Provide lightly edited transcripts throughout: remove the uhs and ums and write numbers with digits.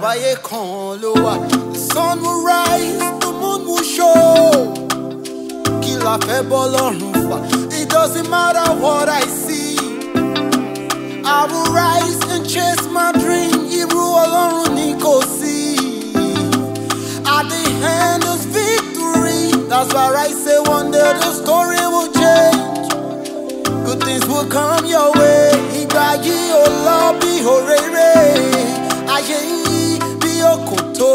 Ṣèbáyé kan ló wà. The sun will rise, the moon will show. Kí la fẹ́ bọ́ lọ́rùn fà? It doesn't matter what I see. I will rise and chase my dream. Irú Ọlọ́run ni kò sí. At the end of victory. That's why I say one day the story will change. Good things will come your way. Ìgbà yìí ò lọ bí òréré. Ayé yìí bí òkòtó.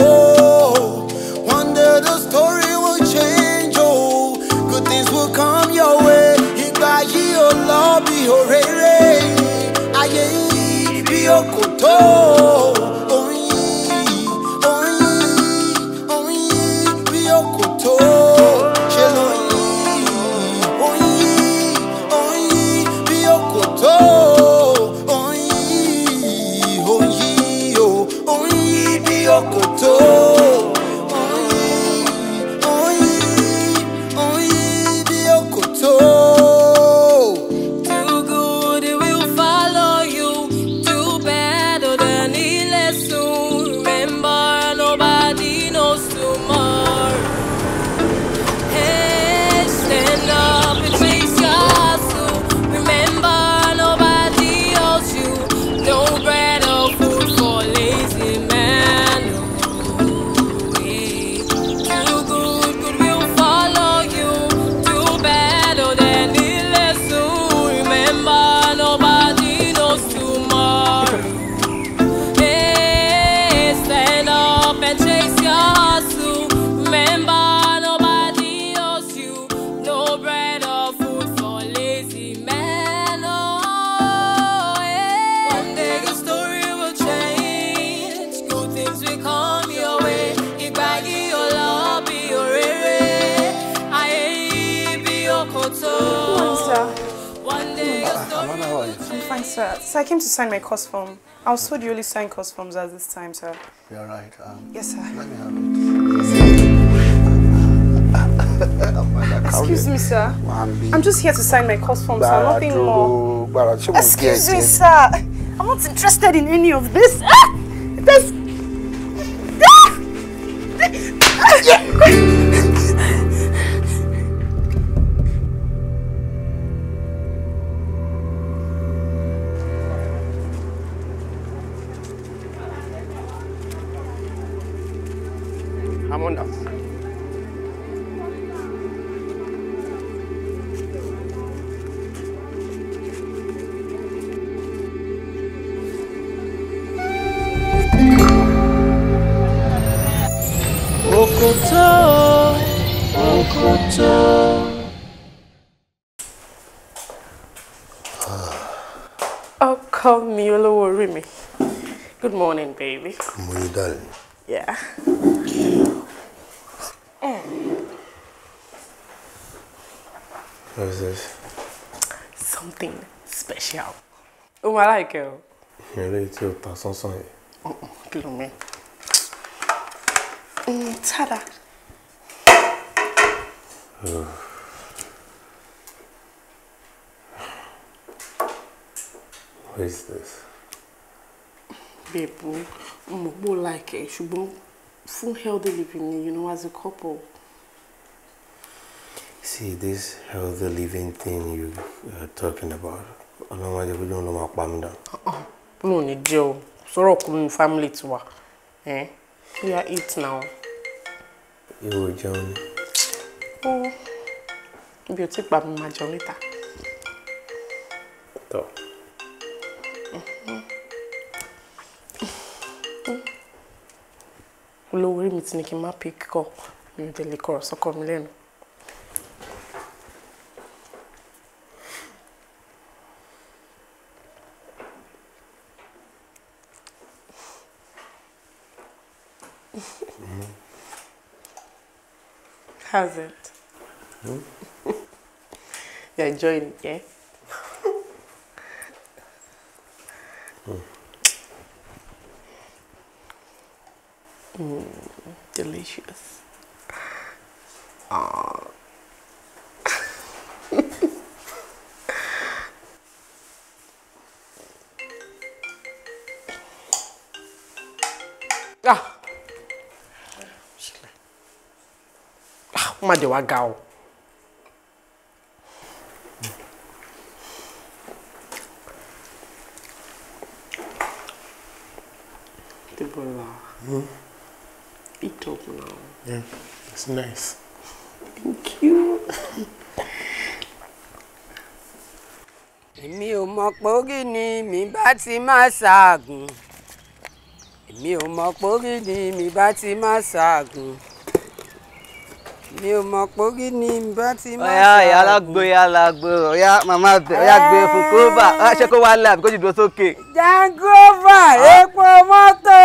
One day the story will change. Oh, good things will come your way. Ìgbà yìí ò lọ bí òréré. Ayé yìí bí òkòtó. Oyin, oyin, oyin bí òkòtó. Ṣé lóyin, oyin, oyin bí òkòtó. Oyin, oyin, oh, oyin bí òkòtó. Oyin, oyin, oyin bí òkòtó. Do good, it will follow you. Do better than it soon. Remember, nobody knows tomorrow. Hey, stand up and chase your hustle. Remember, nobody owes you. No bread or food for lazy man. Oh, hey. Do good, good will follow you. Do better than it soon. Remember, nobody knows tomorrow. Hey, stand up and chase your hustle. Remember, nobody owes you. No bread or food for lazy man. Oh, hey. One day your story will change. Good things will come your way. Ìgbà yìí ò lọ bí òréré. Ayé yìí bí òkòtó. Sir. One day your story Amanda, how are you? I'm fine, sir. So I came to sign my course form. I was told you only sign course forms at this time, sir. You're right. Yes, sir. Let me have it. Amanda, Excuse me, sir. I'm just here to sign my course form, sir. Nothing more. Excuse me, sir. I'm not interested in any of this. Ah! This. Ah! Ah! Amanda. Òkòtó, òkòtó. Ọkọ mi, olówó orí mi. Good morning, baby. Morning, darling. Yeah. What is this? Something special. Oh, I like it. Eléyìí tí ó ta sánsán yìí. Kí ló mean? Tada. What is this? Babe, mo mo like it. Ṣùgbọ́n fún healthy living ni, you know, as a couple. See, this healthy living thing you are talking about, Ọlọ́run má jẹ́ kó jẹ́ òun ló máa pa mí dànù. Mo ní jẹ́ o, sọ̀rọ̀ kúrú ní family tiwa. Eh? We are eat now. Ìwọ jẹun ni. Oh, ibi ò tí pa mi máa jẹun níta. Tọ́. Olówó orí mi ti ní kí n má pick call, mi ò dẹ̀ lè kọ̀rọ̀ sọ́kọ mi lẹ́nu. How's it? You're enjoying it, yeah? Delicious. Aww. Ah, ó má jẹ́ wá ga o. Debola, eat up now. Yeah, it's nice. Thank you. Èmi ò mọ̀ pórí ni mi bá ti máa ṣaagùn. Èmi ò mọ̀ pórí ni mi bá ti máa ṣaagùn. Èmi ò mọ̀ pórí ni mi bá ti máa Ọ̀yá ṣaagùn. ìyá alágbo, ìyá alágbo, ọ̀yá màmá bẹ̀, ọ̀yá gbé fún kóbà, ṣé kó wá lẹ̀ àbí kó jù dúró sókè. Jangova, epo mọ́tò.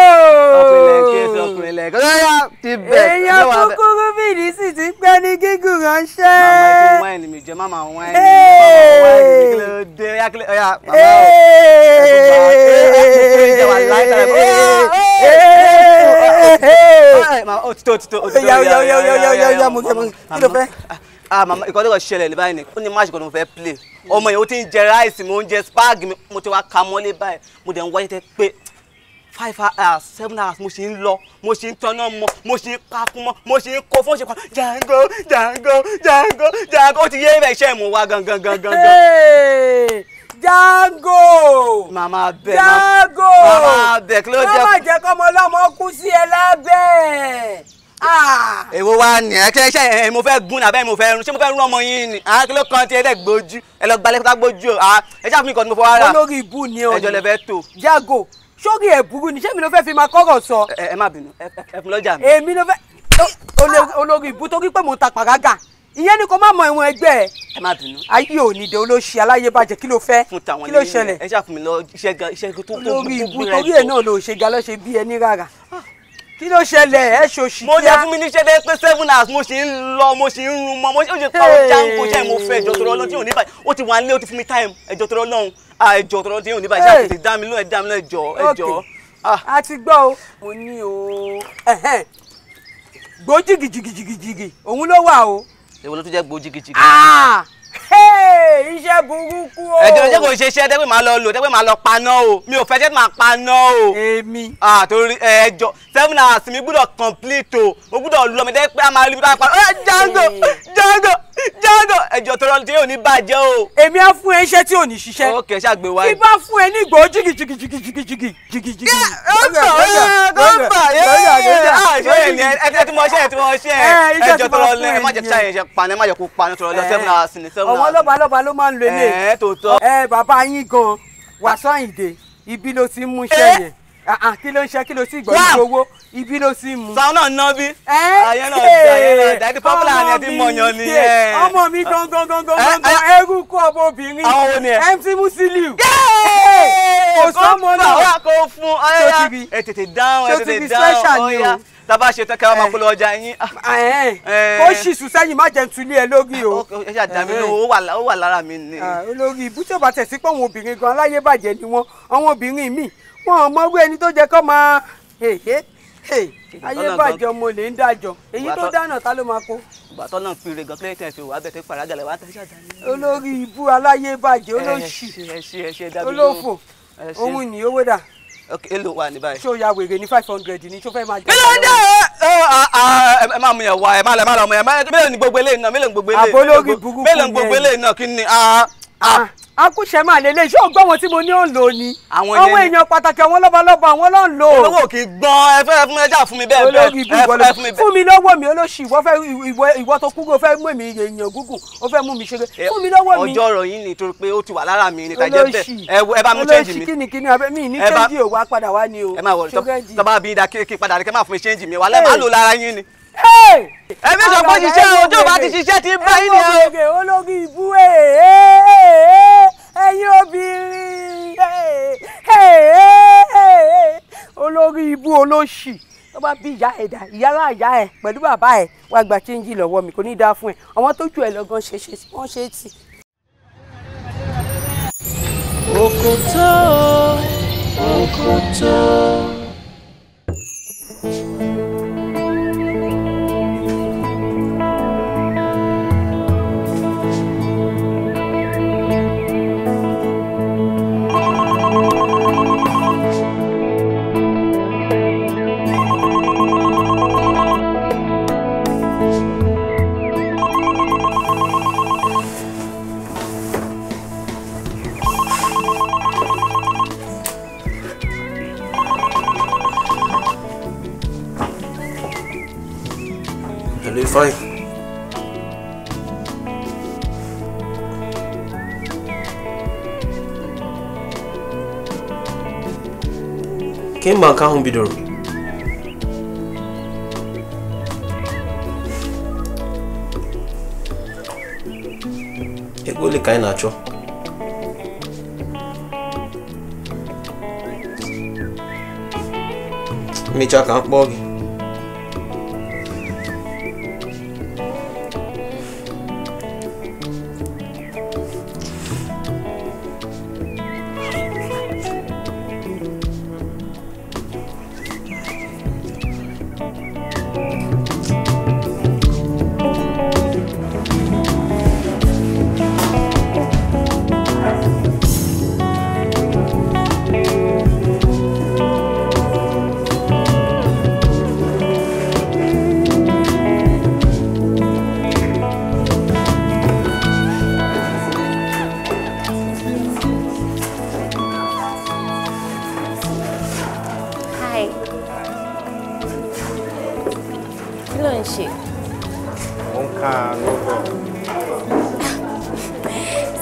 Ọkùnrin lẹ̀ ké sí ọkùnrin lẹ̀ ké, ọ̀yá ti bẹ̀. Èèyàn kúkúrú bìrì sì ti pẹ́ ní gígùn ránṣẹ́. Màmá ẹ ti wáìnì mi jẹ, màmá wáìnì mi, màmá wáìnì mi, kí ló dé, ọ̀yá kí ló, ọ̀yá màmá o. Ah, màmá, ìkọ́ tó kọ̀ ṣẹlẹ̀ ní báyìí ni ó ní máàṣì kan tó mo fẹ́ play. Ọmọ yẹn ó ti ń jẹ ráìsì mi, ó ń jẹ spag mi, mo ti wá ka mọ́lé báyìí, mo dẹ̀ ń wáyé tẹ́ pé 5 hours, 7 hours mo ṣì ń lọ, mo ṣì ń tọ́nà mọ́, mo ṣì ń kakún mọ́, mo ṣì ń kó fún ṣe pa Django, Django, Django, Django. Ó ti yé ibẹ̀ iṣẹ́ mo wá gangan gangan gangan. Django. Màmá bẹ̀, Django. Màmá bẹ̀, kí ló jẹ́? Má jẹ́ kọ́mọ ọlọ́mọ kú sí ẹ lábẹ́. Èwo wa ni ẹ ṣe ṣe ẹ mo fẹ́ gún àbẹ́ mo fẹ́ rún, ṣé mo fẹ́ rún ọmọ yín ni? Àwọn kí ló kan tí ẹ dẹ̀ gbójú, ẹ lọ gbalẹ̀ kó gbójú o. Ẹ ṣáà fún mi kan tí mo fọwọ́ rà. Olórí ibú ni o. Ẹjọ́ lẹ fẹ́ tó. Django, sórí ẹ̀ burú ni, ṣé mi ló fẹ́ fi máa kọ́rọ̀ sọ? Ẹ má bínú, ẹ fún lọ́jà mi. Èmi ló fẹ́ olórí ibú torí pé mò ń ta pàrágà. Ìyẹn ni kò má mọ ìwọ̀n ẹgbẹ́ ẹ. Ẹ má bínú. Ayé ò ní de olóṣì aláyébàjẹ́, kí ló fẹ́? Fún tàwọn Kí ló ṣẹlẹ̀? Ẹ ṣáà fún mi lọ iṣẹ́ gan, iṣẹ́ tó tó Olórí ibú torí ẹ̀ náà ló ṣe ga lọ́ ṣe bí ẹni rárá. Kí ló ṣẹlẹ̀? Ẹ ṣòṣì kíá. Mo jẹ́ fún mi níṣẹ́ dẹ́ pé 7 hours mo ṣì ń lọ, mo ṣì ń rún mọ́, mo ṣe pàrọ̀ Django ṣe mo fẹ́ ẹjọ́ tọrọ Ọlọ́run tí yóò ní báyìí. Ó ti wà nílé, ó ti fún mi time, ẹjọ́ tọrọ Ọlọ́run, ẹjọ́ tọrọ tí yóò ní báyìí. Ṣáà tètè dá mi lóhùn, ẹ dá mi lóhùn, ẹjọ́, ẹjọ́. A ti gbọ́ o. Mo ní o. Gbó jìgìjìgìjìgì òun ló wà o. Èwo ló tún jẹ́ gbó jìgìjìgì? Iṣẹ́ burúkú o. Ẹjọ́ ṣé kò ṣe iṣẹ́ tẹ́pẹ́ máa lọ lò tẹ́pẹ́ máa lọ paná o, mi ò fẹ́ jẹ́ máa paná o. Èmi. Torí ẹjọ́ 7 hours mi gbúdọ̀ complete o, mo gbúdọ̀ lọ mi tẹ́pẹ́ a máa rí mi bá paná. Django, Django, Django, ẹjọ́ tọrọ tí yóò ní bàjẹ́ o. Èmi á fún ẹ iṣẹ́ tí ò ní ṣiṣẹ́. Ok, ṣàgbé wá. Tí bá fún ẹ ní ìgbò jìgìjìgìjìgìjìgìjìgì. Ẹ ti mọ ṣe, ẹ ti mọ ṣe, ẹjọ́ tọrọ lẹ, ẹ má jẹ́ kí ṣàyẹn ṣe paná, ẹ má jẹ́ kó paná tọrọ lọ, 7 hours ni, 7 hours. Ọmọ lọ́ba lọ́ba ló máa ń lo ilé. Ẹ tó tọ́. Ẹ bàbá yín gan, Wàsó Àyìndé, ibi ló ti ń mú iṣẹ́ yẹn. Kí ló ń ṣe, kí ló sì gbọ́ ní owó, ibi ló sì mú. Sàwọn náà ná bí. Ayé náà dá, ayé náà dá, ẹni pọ́pùlà ni ẹ ti mọ̀yàn nìyẹn. Ọmọ mi gangan gangan gangan, ẹrú kú ọmọ obìnrin. Àwọn wo ni ẹ? MC Musiliu. Kò sọ́mọ náà. Kó kó fún ọ̀yá. Ẹ tètè dáhùn, ẹ tètè dáhùn, ọ̀yá. Tábà ṣe tán kí wọ́n máa polówó ọjà yín. Kó sì sùn sẹ́yìn, má jẹun tulí ẹ lórí o. Ẹ ṣáà dá mi lóhùn, ó wà lára mi ni. Olórí ibú tí ó bá tẹ̀ sí pé àwọn obìnrin gan aláyébàjẹ́ ni wọ́n, àwọn obìnrin míì wọn ò mọ irú ẹni tó jẹ kó máa ayébàjẹ́ ọmọ lè ń dájọ́ èyí tó dáná ta ló máa kó. Ìgbà tó náà péré gan kílẹ̀ tẹ̀ fi wà bẹ́ẹ̀ tó pàrágà wà á tẹ̀ ṣáà dá mi. Olórí ibú aláyébàjẹ́ olóṣì olófò òun ní owó dà. Èló wà ní báyìí. Ṣó ya wèrè ní 500 ní ṣó fẹ́ máa jẹ. Kí ló dé? Ẹ má mú yẹn wá, ẹ má lọ, ẹ má lọ mú yẹn. Mélòó ni gbogbo eléyìí náà, mélòó ni gbogbo eléyìí? Àbó lórí burúkú. Mélòó ni gbogbo eléyìí náà, kí ni? Akúṣẹ̀ máa lélẹ̀, ṣé o gbọ́ wọn tí mo ní ò ń lò ni? Àwọn èèyàn pàtàkì, àwọn lọ́balọ́ba, àwọn ló ń lò. Olówó kì í gbọ́n, ẹ fẹ́ fún mi, ẹ ṣáà fún mi bẹ́ẹ̀ bẹ́ẹ̀. Olórí ibú ìwọ ló fún mi lọ́wọ́ mi, olóṣì, ìwọ fẹ́ ìwọ tó kúrò fẹ́ mú èmi èèyàn gúngùn, ó fẹ́ mú mi ṣeré. Fún mi lọ́wọ́ mi. Ọjọ́ ọ̀rọ̀ yín ni torí pé ó ti wà lára mi ni tàjẹ́ bẹ́ẹ̀. Ẹ bá mú change mi. Olóṣì kíni kíni abẹ́ mi ní change ò wá padà wá ni o. Ẹ má wọlé tọ́ bá bí da kí padà kí ẹ má fún mi change mi, wà lẹ́ máa lò lára yín ni. Ẹ fi sọ pé ṣiṣẹ́ ojú ò bá ti ṣiṣẹ́ ti bá yín ni o. Olórí ibú ẹ̀yin obìnrin, olórí ibú olóṣì tó bá bí ìyá ẹ̀dá ìyá láàyá ẹ̀ pẹ̀lú bàbá ẹ̀ wá gba chíńjì lọ́wọ́ mi, kò ní dáa fún ẹ. Àwọn tó jù ẹ lọ́gán ṣe ṣe wọ́n ṣe é tì. Òkòtó, òkòtó. Hello, fine. Kemgbe nke ahụ bidoro, ego ole ka anyị na-achọ? Mechaa ka m kpọọ gị.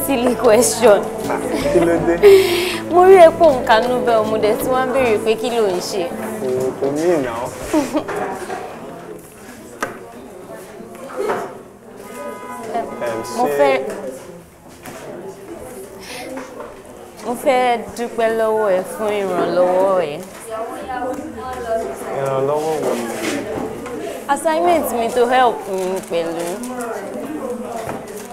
Silly question. Kí ló dé? Mo rí ẹ pé òun ka novel, mo dẹ̀ tí wọ́n ń béèrè pé kí ló ń ṣe. Kò mí ìná. Mo fẹ́ dúpẹ́ lọ́wọ́ ẹ fún ìrànlọ́wọ́ ẹ. Ìrànlọ́wọ́ wo ni? Assignment mi tó help mi pẹ̀lú.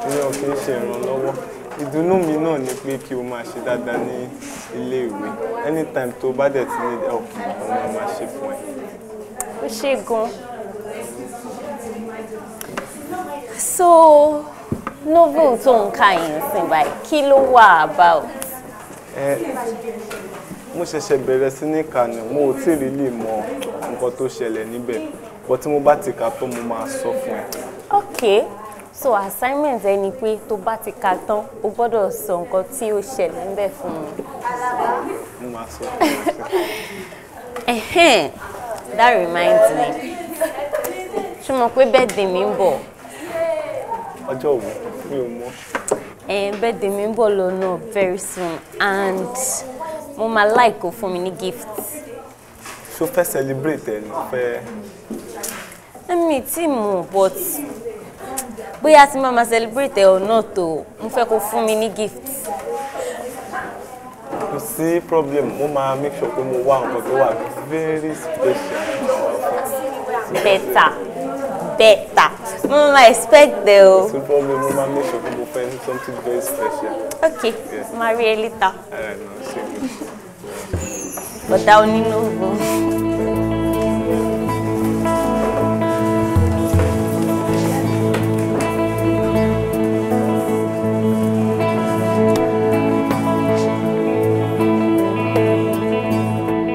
Mi ò kì í ṣe ìrànlọ́wọ́. Ìdùnnú mi náà ni pé kí o máa ṣe dáadáa ní ilé ìwé. Anytime tó bá dẹ̀ ti need help, mo máa ṣe fún ẹ. Ó ṣe gan. So, novel tó ń ka yìí sìn báyìí, kí ló wà about? Mo ṣẹ̀ṣẹ̀ bẹ̀rẹ̀ sí ní kà ni, mo ò tí ì really mọ nǹkan tó ṣẹlẹ̀ níbẹ̀. But tí mo bá ti kà tán, mo máa sọ fún ẹ. Okay. So assignment ẹ ni pé tó bá ti kà tán, o gbọ́dọ̀ sọ nǹkan tí ó ṣẹlẹ̀ ńbẹ̀ fún mi. Mo máa sọ fún ẹ. That reminds me. Ṣé o mọ̀ pé birthday mi ń bọ̀? Ọjọ́ wo? Mi ò mọ̀. Birthday mi ń bọ̀ lọ́nà very soon and mo máa like kó fún mi ní gift. Ṣo fẹ́ celebrate ẹ ní fẹ́? Mi tí mọ̀, but bóyá tí màá celebrate ẹ or not o, mo fẹ́ kó fún mi ní gift. Kò sí problem, mo máa make sure pé mo wá nǹkan tó wà very special. Better, better. Mo máa expect ẹ o. Kò sí problem, mo máa make sure pé mo fẹ́ something very special. Okay, máa rí ẹ later. All right, no, ṣe good. Bọ̀dá onínúùbù.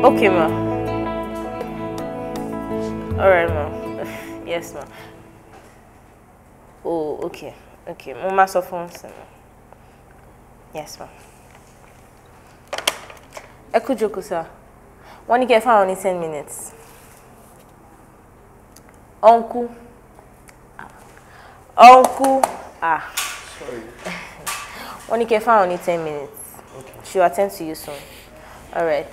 Okay, ma. All right, ma. Yes, ma. Oh, okay. Okay. Mo máa sọ fún un, ma. Yes, ma. Ẹ kú jókòó, sir. Wọ́n ní kí ẹ fáwọn ní 10 minutes. Uncle. Uncle. Ah. Sorry. Wọ́n ní kí ẹ fáwọn ní 10 minutes. Okay. She will attend to you soon. All right.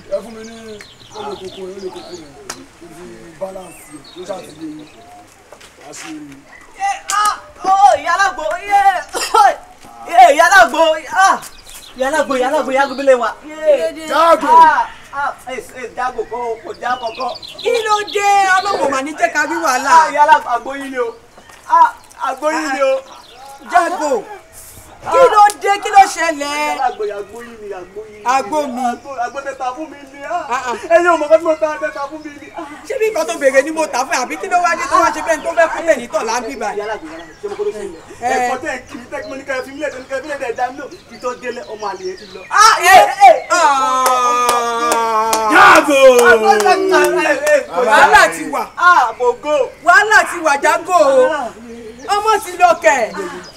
Ẹ fún mi ní olè koko yẹn, olè koko yẹn. Ibi balance yẹn, ló ṣàtìlẹ́ yìí. Wàá ṣe é. Ìyá alágbo, ìyá alágbo, ìyá alágbo, ìyá alágbo, ìyá agbébílẹ̀ wa. Jágò. Jágò kọ́ kò já kọ́kọ́. Kí ló dé? Ọlọ́wọ́ mà ní jẹ́ ká rí wàhálà. Ìyá alágbo, àgbo yín ni o. Àgbo yín ni o. Jágò. Kí ló dé? Kí ló ṣẹlẹ̀? Àgbo yín ni, àgbo yín ni. Àgbo mi. Àgbo tẹta fún mi ni. Ẹyin ò mọ̀ kọ́ tí mo ta tẹta fún mi ni. Ṣé bí nǹkan tó béèrè ni mo tà fún ẹ àbí kí ló wá dé tó wá ṣe bẹ́ẹ̀ tó fẹ́ kú tẹ̀ nítọ̀ là ń bíbà? Ìyá alágbo, ìyá alágbo, ṣé mo kọ́ ló ṣe ilẹ̀? Ẹ̀kọ́ tẹ̀ kiri tẹ́ mo ní kẹ́ fi mílẹ̀ tẹ́ ní kẹ́ fi mílẹ̀ tẹ́ dá mi lò kí tó délé ọmọ àlè yẹn ti lọ. Jágò. Wàhálà ti wà. Wàhálà ti wà Jágò. Ọmọ ti lọ kẹ̀.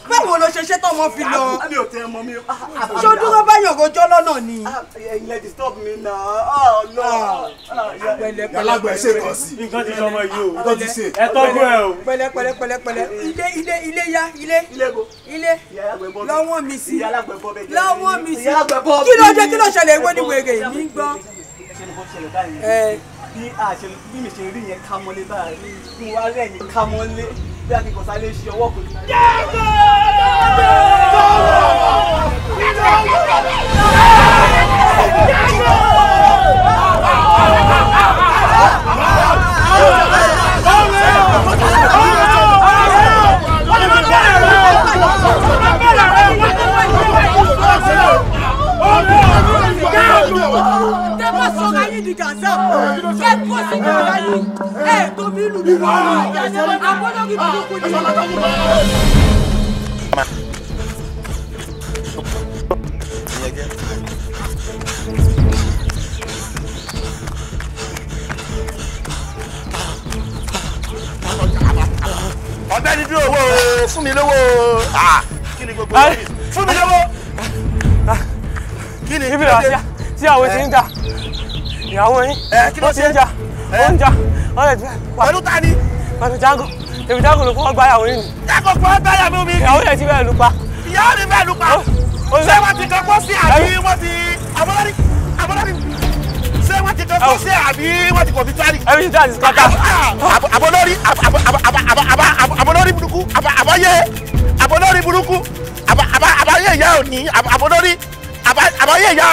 Báwo lo ṣe ṣe tọmọ fi lọ? Mi ò tẹ ọmọ mi. Ṣé o dúró báyọ̀ rojọ́ lọ́nà ni? Ẹ̀yin lẹ disturb mi náà. Alágbó ẹ ṣe kàn sí. Nǹkan ti sọmọ yìí o. Nǹkan ti ṣe. Ẹ tọ́jú ẹ o. Pẹ̀lẹ́ pẹ̀lẹ́ pẹ̀lẹ́ pẹ̀lẹ́. Ilé ilé ilé yá ilé. Ilé. Lọ́wọ́ mi sí. Lọ́wọ́ mi sí. Kí ló dé kí ló ṣẹlẹ̀ ìwé ni wèrè mi gbọ́? Bí mi ṣe rí yẹn ká mọ́lé báyìí, bí mo wá rẹ̀ yín ká mọ́lé. Bí a kì í kọ̀ sáré ṣe ọwọ́ kò ní. Tẹ́ bá sọ̀rọ̀ ayé di gàzá, kẹ́ kó sínú ara yìí, ẹ̀ tó mi lù mí. Àbọ̀dọ̀gì burúkú ni. Ọ̀gbẹ́ni dúró owó o, fún mi lówó o. Kí ni gbogbo yìí? Fún mi lówó. Kí ni? Ibi ìrà tí àwọn ti ń jà. Ìyàwó yín. Ó ti ń jà. Ó ń jà. Pẹ̀lú ta ni? Pẹ̀lú Jágò. Èmi Jágò ló fọwọ́ gbá ìyàwó yín ni. Jágò fọwọ́ gbá ìyàwó mi. Ìyàwó yẹn ti bẹ́ẹ̀ lù pa. Ìyàwó mi bẹ́ẹ̀ lù pa. Ṣé wọ́n ti kan pósí àbí wọ́n ti Abọ́ládé Abọ́ládé? Ṣé wọ́n ti kan pósí àbí wọ́n ti kọ̀ fi tíwárì? Ẹbí ti àti kọ́tà. Àbọ̀lórí àbọ̀lórí burúkú àbáyé àbọ̀lórí burúkú àbáyé ìyá òní àbọ̀lórí àbáyé ìyá.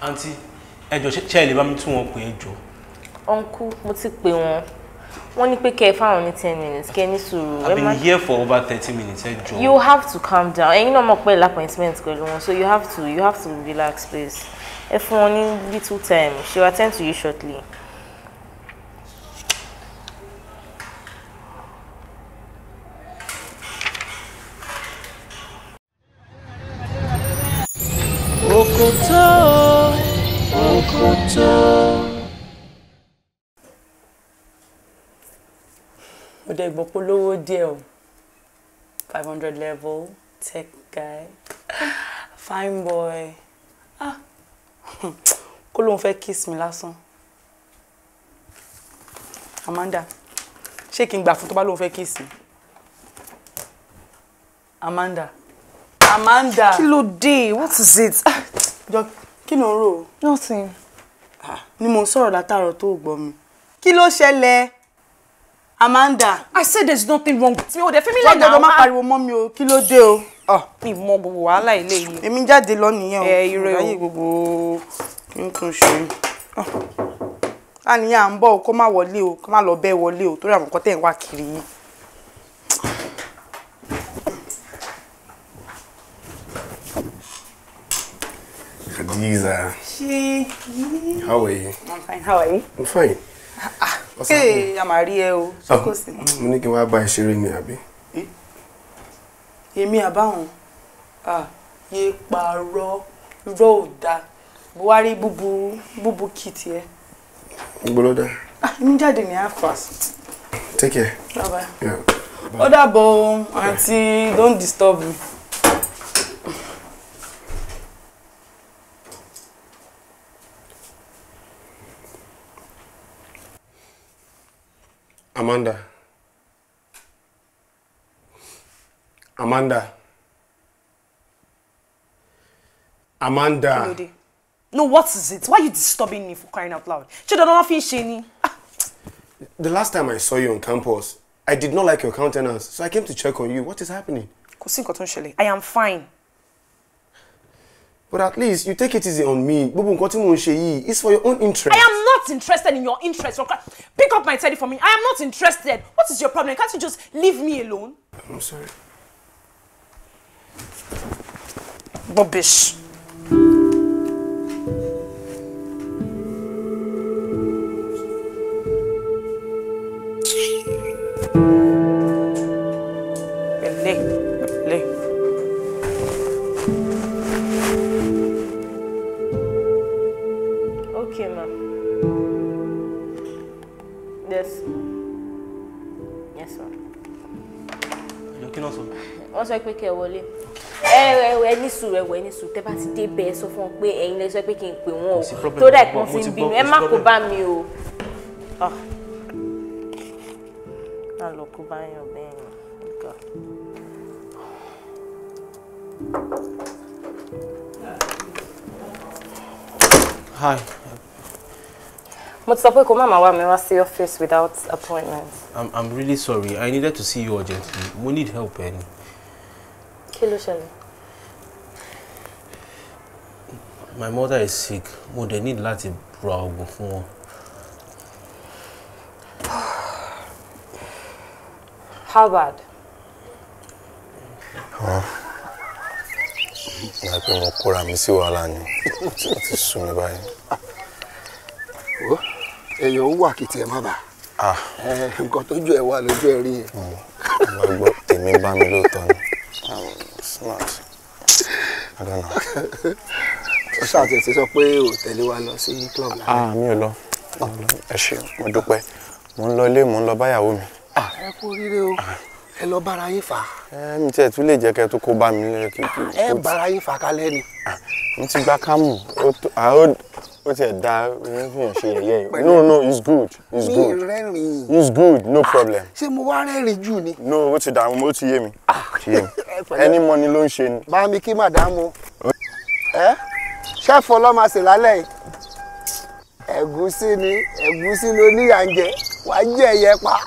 Àǹtí, ẹ jọ̀ọ́ ṣé ẹ lè bá mi tún wọn pè é jọ̀ọ́. Uncle, mo ti pè wọ́n. Wọ́n ní pé kẹ́ ẹ fáwọn ní 10 minutes, kẹ́ ẹ ní sùúrù. I've been here for over 30 minutes, ẹ jọ̀ọ́. You have to calm down. Ẹ̀yin náà mọ̀ pé appointment pẹ̀lú wọn, so you have to relax, please. Ẹ fún wọn ní little time. She will attend to you shortly. Òkòtó, òkòtó. Mo dẹ̀ gbọ́ polówó díẹ̀ o. 500 level, tech guy, fine boy. Ah, kó lóun fẹ́ kiss mi lásán. Amanda, ṣé kí n gbà fún tó bá lóun fẹ́ kiss mi? Amanda. Amanda. Kí ló dé? What is it? Jọ, kí ló ń rò? Nothing. Ni mo ń sọ̀rọ̀ látàárọ̀ tó gbọ́ mi. Kí ló ṣẹlẹ̀? Amanda. I said there's nothing wrong with me. O dẹ̀ fi mí lẹ̀ náà. Jọ̀ọ́ má pariwo mọ́ mi o. Kí ló dé o? Mi mọ gbogbo wàhálà ilé yìí. Èmi jáde lọ nìyẹn o. Ẹ ire o. Ráyè gbogbo kí n tún ṣe. Àníyàn à ń bọ̀ o, kó má wọlé o, kó má lọ bẹ́ẹ̀ wọlé o, torí àwọn nǹkan tẹ̀ ń wá kiri yìí. Caesar. She. How are you? I'm fine. How are you? I'm fine. What's hey, I'm Ariel. O. Oh, mo ní kí n wá bá ẹ ṣeré ni àbí? Èmi àbáwọn. Ah, yé parọ́. Irọ́ ò dáa. Buhari búbu búbu kìtì ẹ. Gbọ́dọ̀. Ah, èmi jáde ní half past. Take care. Bye bye. Yeah. Ó dàbọ̀ aunty, don't disturb me. Amanda. Amanda. Amanda. Kílódé? No, what is it? Why are you disturbing me for crying out loud? Ṣé dandan wọ́n fi ń ṣe ni? The last time I saw you on campus, I did not like your countenance, so I came to check on you. What is happening? Kò sí nǹkan tó ń ṣẹlẹ̀. I am fine. But at least you take it easy on me. Gbogbo nǹkan tí mò ń ṣe yìí is for your own interest. I am not interested in your interest. Pick up my teddy for me. I am not interested. What is your problem? Can't you just leave me alone? I'm sorry. Rubbish. Pẹ̀lẹ́, pẹ̀lẹ́. Okay, ma. Yes. Yes, ma. Kí ló sọ? Wọ́n sọ pé kẹ́ ẹ wọlé. Ẹ ní sùúrù, ẹ wọ ẹ ní sùúrù. Tẹ́ bá ti dé bẹ́ẹ̀ sọ fún wọn pé ẹ̀yin lẹ sọ pé kí n pè wọ́n o. Tó dà ìpọ́n fi ń bínú. Ẹ má kó bá mi o. Má lọ kó bá yàn bẹ́ẹ̀ ni. Hi. Mo ti sọ pé kó má máa wá mi wá sí office without appointment. I'm really sorry. I needed to see you urgently. We need help, Annie. Kí ló ṣẹlẹ̀? My mother is sick. Mo dẹ̀ need láti ra oògùn fún wọn. How bad? Ìgbà pé mo kóra mi sí wàhálà ni. Ó ti sú mi báyìí. Èèyàn ń wà kìtì ẹ̀ má bà. Nǹkan tójú ẹ̀ wà lójú ẹ̀ rí yẹn. Mo gbọ́ tèmi bá mi lóòótọ́ ni. Smart. I don't know. Ó ṣàtẹ̀tì sọ pé ò tẹ̀lé wa lọ sí club lálẹ́. Mi ò lọ. Ẹ ṣé, mo dúpẹ́. Mo ń lọ ilé, mo ń lọ báyàwó mi. Ẹ kú oríire o. Ẹ lọ bára yín fà. Ẹ mi tiẹ̀ tún lè jẹ́ kẹ́ tó kó bá mi lẹ́yìn kí. Ẹ bára yín fà kálẹ̀ ni. Mo ti gba kámù. Ó tiẹ̀ da fún ṣe yẹ̀yẹ́ yìí. No, no, it's good. It's good. Mi rẹ́rìn-ín. It's good, no problem. Ṣé mo wá rẹ́rìn jù ni? No, ó ti dààmú, ó ti yé mi. Ẹni mọ́ni ló ń ṣe ni. Bá mi kí màdámù. Ẹ ṣẹ́fọ́ lọ́ máa sè lálẹ́ yìí. Ẹ̀gúsí ni, ẹ̀gúsí ló níyà ń jẹ, wàá jẹ ẹyẹ pa.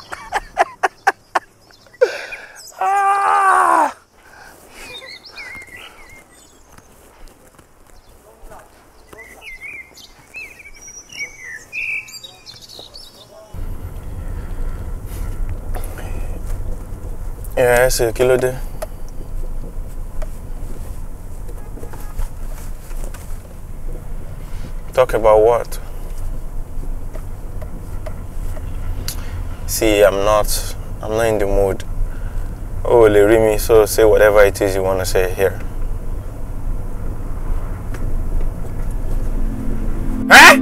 Ẹ ṣe kí ló dé? Talk about what? See, I'm not in the mood. Oh, lè rí mi, so say whatever it is you want to say here. Eh?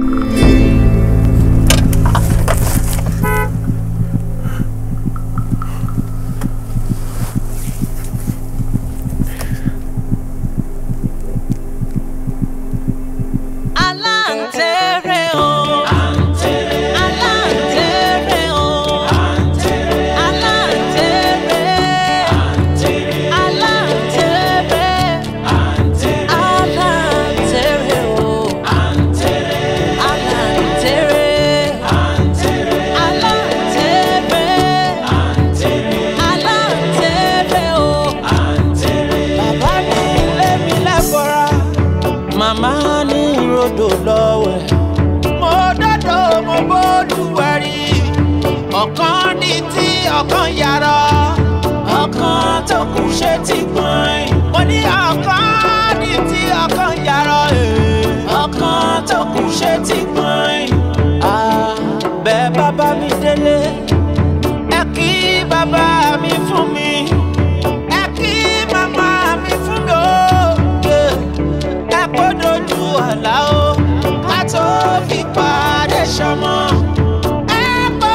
Ṣé ti gbọ̀n? Mo ní ọ̀kan ní tí ọ̀kan yàrá. Bẹ́ẹ̀ bàbá mi délé, ẹ kí bàbá mi fún mi, ẹ kí màmá mi fún mi o. Ẹ kó dojú àlá o, ká tó fi pàdé ṣọmọ. Ẹ kó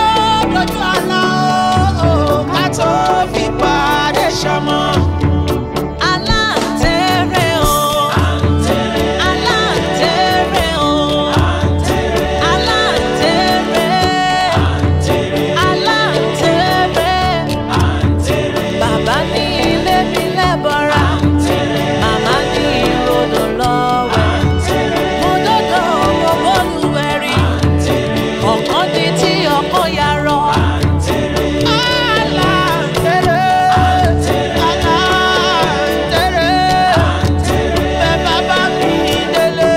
dojú àlá o, ká tó fi pàdé ṣọmọ. Aláǹtẹ̀rẹ̀ o, aláǹtẹ̀rẹ̀ o, aláǹtẹ̀rẹ̀, aláǹtẹ̀rẹ̀. Bàbá ní ilé mi lẹ́bọ̀rà, màmá ní ìrodò lọ́wẹ̀. Mo dọ́dọ̀ mo bólúwẹ̀rí, ọ̀kan di tí ọ̀kan yarọ. Aláǹtẹ̀rẹ̀, aláǹtẹ̀rẹ̀, bẹ́ẹ̀ bàbá mi délé,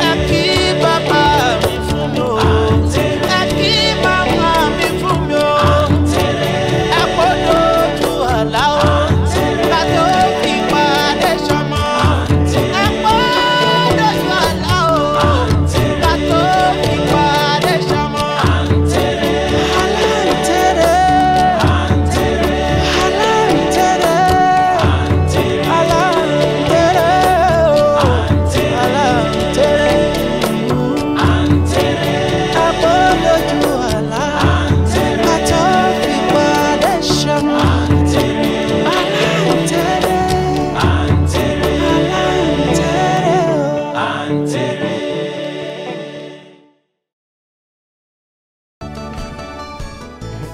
ẹ kí bàbá mi fún mi o, ẹ kí màmá mi fún mi o, ẹ kó dojú àlá o, ká tó fi pàdé ṣọmọ. Ẹ kó dojú àlá o, ká tó fi pàdé ṣọmọ. Aláǹtẹ̀rẹ̀, aláǹtẹ̀rẹ̀, aláǹtẹ̀rẹ̀ o, aláǹtẹ̀rẹ̀. Ẹ kó dojú àlá, ká tó fi pàdé ṣọmọ. Aláǹtẹ̀rẹ̀, aláǹtẹ̀rẹ̀ o.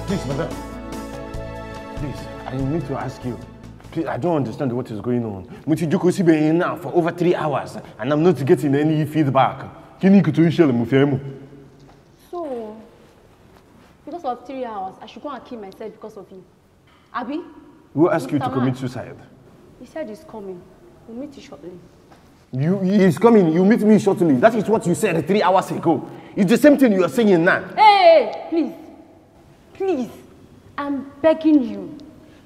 Please, madam. Please, I need to ask you. Please, I don't understand what is going on. Mo ti jókòó síbẹ̀ yẹn now for over 3 hours and I'm not getting any feedback. Kí ni nǹkan tó ń ṣẹlẹ̀ mo fẹ́ mọ̀? So, because of 3 hours, I should go and kill myself because of you. Abi? Who asked you to Mr. commit Man, suicide? He said he's coming. We'll meet you shortly. He's coming. You meet me shortly. That is what you said 3 hours ago. It's the same thing you are saying now. Hey, hey, please. Please. I'm begging you.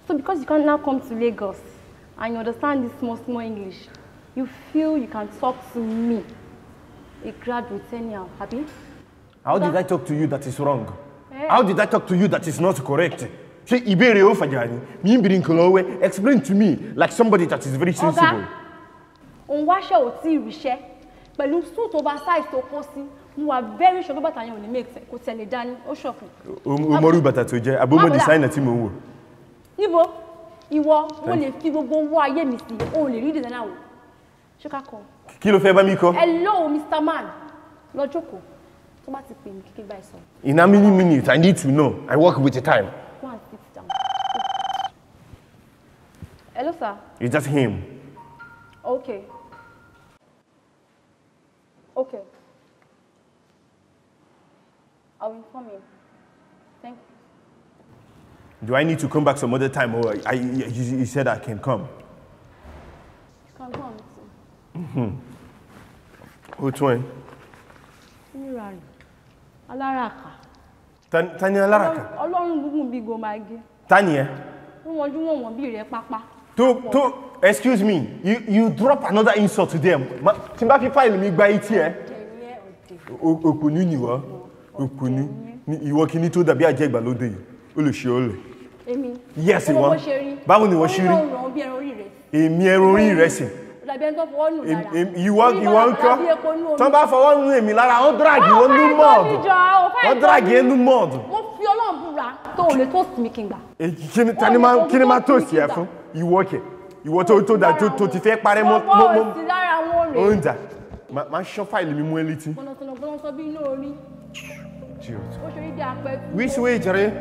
So because you can now come to Lagos and you understand this small, small English, you feel you can talk to me, a graduate anyhow, Abi? How did I talk to you that is wrong? Eh? How did I talk to you that is not correct? Ṣé ìbéèrè ó fàjà ni? Mi ń bìrì nǹkan lọ́wọ́ ẹ. Explain to me like somebody that is very sensible. Òun wáṣẹ́ ò tí ì ríṣẹ́ pẹ̀lú suit oversize tó kó sí, mo wà very sure pé bàtà yẹn ò ní make sense, kò tẹ̀lé dání, ó ṣọ̀fun. O mọrú bàtà tó jẹ́, àbó mọ Má bọ̀dá. Designer tí mò ń wò. Níbo ìwọ mo lè fi gbogbo owó ayé mi sí, o ò lè rí designer wò. Ṣé ká kọ? Kí ló fẹ́ bá mi kọ́? Hello, Mr. Man, lọ jókòó, tó bá ti pè mí kékeré báyìí sọ. In how many minutes? I need to know. I work with the time. Go and sit down. Hello, sir. Is that him? Okay. I'll inform him. Thank you. Do I need to come back some other time or you said I can come? You can go and meet him. Ó tún ẹ. Onírànù aláràkà. Ta ni aláràkà? Ọlọ́run gúngùn bíi gomagi. Ta ni ẹ? Wọ́n wọ́n wọ́n wọ́n bí rẹ̀ pápá. To excuse me, you drop another insult to them. Tí n bá fi fáìlì mi gba etí ẹ. Òpònú ni ìwọ. Òpònú. Ni ìwọ kìíní tó dàbí àjẹ́ ìgbàlódé yìí. Ó lè ṣe ó lè. Èmi. Yes, Ó mọ ìwọ. bó ṣe rí. Báwo ni ìwọ ṣe rí? Orí náà ràn bí ẹran orí rẹ̀. Èmi ẹran orí ìrẹsì. Ó dàbí ẹni tó fọwọ́ nù lára. Ìwọ Orí ìwọ ń bàlàbàlà kọ́. bí epo inú omi. Tọ́ bá fọwọ́ nù èmi lára, wọ́n drag ìwọ nú Ó mud. fẹ́ jọ, ó fẹ́ Wọ́n drag jọ ẹ nú mud. Mo fi Ọlọ́run búra tó ò lè tó sì mí kí n gbà. Kí ni máa tó sí ẹ fún? Ìwọ kẹ̀. Ìwọ tó dà tó ti fẹ́ parẹ́ mọ́ Ọwọ́ mọ́ mọ́. òsì lára wọn Ó rèé. ń jà. Máa ṣán fáìlì mi mú ẹ létí. Gbọ̀nàtọ̀nà gbọ̀nàtọ̀ bí inú orí. Ó ṣe rí bí apẹ̀tù. Which way, jàre?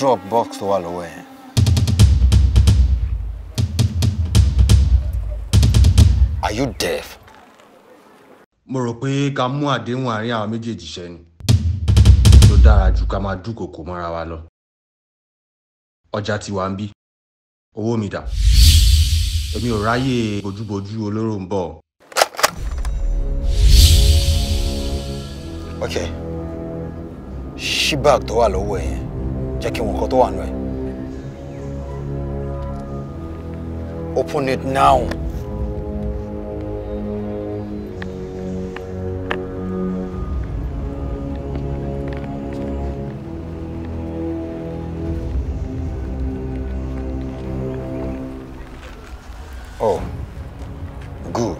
Drop box tó wà lọ́wọ́ ẹ̀. Are you deaf? Mo rò pé ká mú àdéhùn àárín àwọn méjèèjì ṣẹ ni. Tó dára jù ká máa dúnkòkò mọ́ra wa lọ. Ọjà ti wà ń bí. Owó mi dà. Èmi ò ráyè bójúbójú olóró ń bọ̀. Okay. Ṣí bag tó wà lọ́wọ́ ẹ̀ yẹn. Jẹ́ kí n wo nǹkan tó wà nínú ẹ̀. Open it now. Oh, good.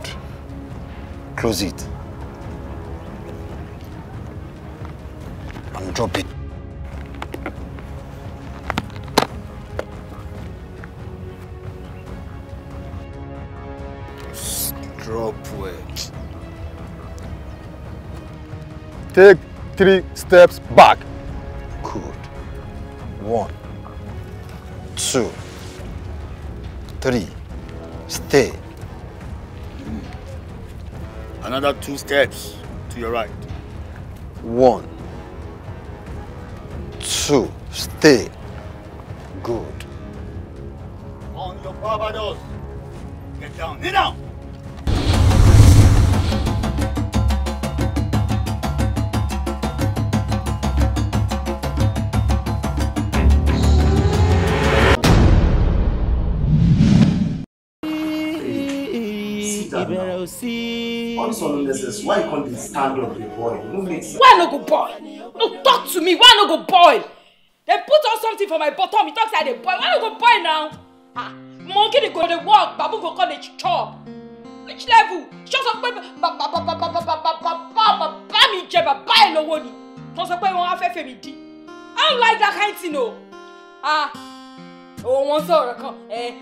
Close it. And drop it. Drop it. Take 3 steps back. Good. 1, 2, 3. Stay. Another 2 steps to your right. 1, 2, stay. Good. On your Barbados. Get down. Knee down. All this unnecessary. Why you can't dey stand up, dey boil? No make sense. Why I no go boil? No talk to me. Why I no go boil? They put on something for my bottom. You talk say I dey boil. Why I no go boil now? Ah, monkey dey go dey work, baboon go come dey chop. Which level? Ṣé o sọ pé bàbá mi jẹ bàbá ẹ̀ lówó ni? Tó sọ pé wọ́n á fẹ́ fèmí dí. I don't like that kind thing o. Ah, òun wọn sọ̀rọ̀ kan,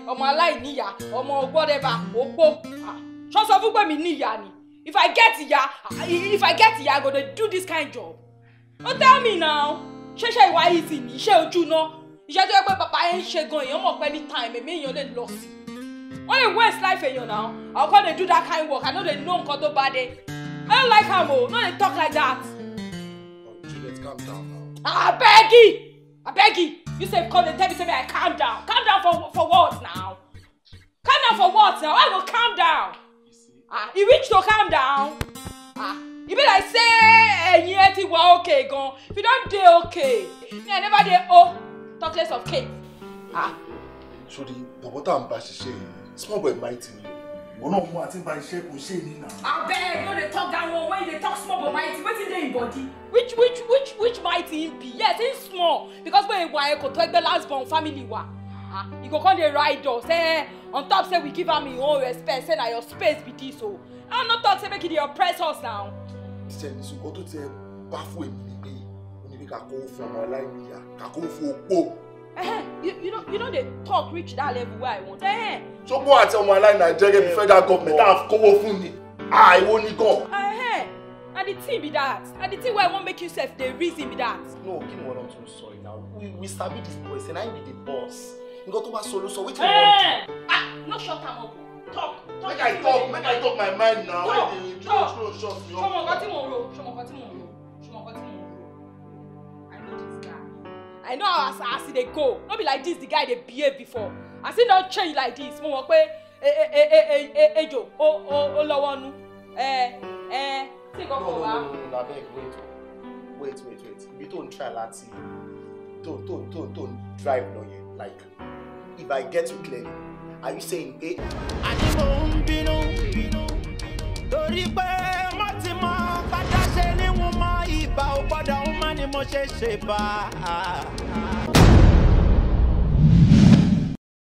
ọmọ aláìníyá, ọmọ whatever, opó. Ṣé o sọ fún pé mi níyà ni? If I get ìyá, I go dey do this kind job. No tell me now. Ṣé ìwà easy ni? Iṣẹ́ ojú náà. Iṣẹ́ tó yẹ pé bàbá yẹn ń ṣe gan, èèyàn mọ̀ pé anytime èmi èèyàn lè lọ sí. Wọ́n lè waste life èèyàn now. I come dey do that kind work. I no dey know nǹkan tó bá dé. I don't like am o. No dey talk like that. Oh, Juliet, calm down now. Abeg you. You sef come dey tell me say make I calm down. Calm down for what now? Calm down for what now? I go calm down. Ah, e reach to calm down. Ah, e be like say ẹ̀yin ẹ ti wà okay gan. If you don dey okay, me I never dey o. Talk less of cake. Ah. Sori, bọ̀bọ̀ tá à ń bá ṣiṣẹ́ yìí, small boy mighty ni. Ìwọ náà mú àti bá iṣẹ́ kò ṣe ní náà. Abeg, no dey talk that one when you dey talk small but mighty, wetin dey im body? Which mighty im be? Yes, im small because when ìwà ẹ kò tó ẹgbẹ́ last born family wa. Ah, you go come dey ride us, eh? On top say we give am im own respect, say na your space be this o. I no talk say make e dey oppress us now. Ṣé ní sùkọ́ tó tiẹ̀ bá fún èmi ni pé ó ní bí ká kó fún ọmọ aláìníyá, ká kó fún opó. You no dey talk reach that level wey I want. Ṣọ́pọ̀ àti ọmọ aláìní jẹ́gẹ́ bí federal government tá a kówó fún ni, àìwó ní gan. Na the thing be that. Na the thing wey I wan make you sef dey reason be that. No, kí ni wọ́n náà tún sọ yìí now? We sabi this boy, say na him be the boss. Nǹkan tó bá sọ ló sọ, wetin you wan do? Ah, no shut am up. Talk. Make I talk my mind now. Talk. Ṣọmọ nǹkan tí mò ń ro. I know this guy. I know as e dey go. No be like this the guy dey behave before. As he don change like this, mo mọ̀ pé ejò ó lọ́wọ́ nú. Tí nǹkan kò wá. No, abeg, wait. Ibi tó ń try láti tó ń drive lọ yẹn, like if I get you clearly, are you saying pé. Àní mò ń bínú torí pé mo ti mọ padà ṣe ni mo mọ ìbà ò gbọ́dọ̀ ń má ni mo ṣe ṣe bá.